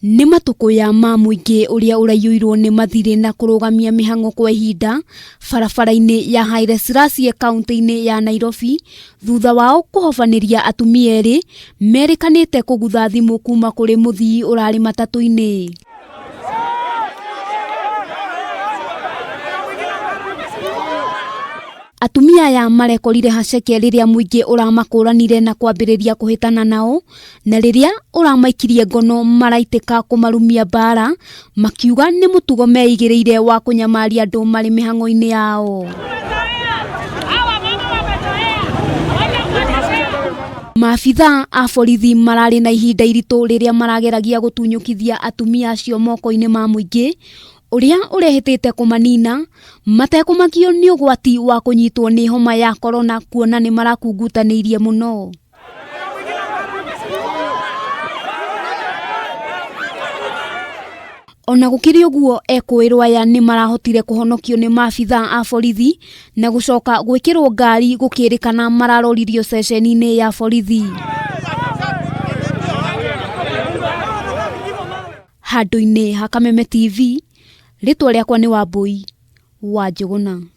Nĩ matũkũya ma mũingĩ ũrĩa ũraiyũirwo nĩ mathirĩ na kũrũgamia mĩhang'o kwa ihinda barabara-inĩ ya Haile Selassie kaunti-inĩ ya Nairobi thutha wao kũhobanĩria atumia erĩ merĩkanĩte kũgutha thimũ kuma kũrĩ mũthii ũrarĩ matatũ-inĩ. Atumia aya marekorire haceke rĩrĩa mũingĩ ũramakũranire na kwambĩrĩria kũhĩtana nao na rĩrĩa ũramaikirie ngono maraitĩka kũmarumia mbara makiuga nĩ mũtugo meigĩrĩire wa kũnyamaria andũ marĩ mĩhang'o-inĩ yao. Maabithaa a borithi mararĩ na ihinda iritũ rĩrĩa marageragia gũtunyũkithia atumia acio moko-inĩ ma mũingĩ ũrĩa ũrehĩtĩte kũmanina matekũmakio nĩ ũgwati wa kũnyitwo nĩ homa ya korona kuona nĩ marakungutanĩirie mũno. Ona gũkĩrĩ ũguo ekũĩrwo aya nĩ marahotire kũhonokio nĩ maabithaa a borithi na gũcoka gwĩkĩrwo ngari gũkĩrĩkana mararoririo ceceni-inĩ ya borithi. Handũ-inĩ ha Kameme TV, rĩtwa rĩakwa nĩ Wambũi wa Njũgũna.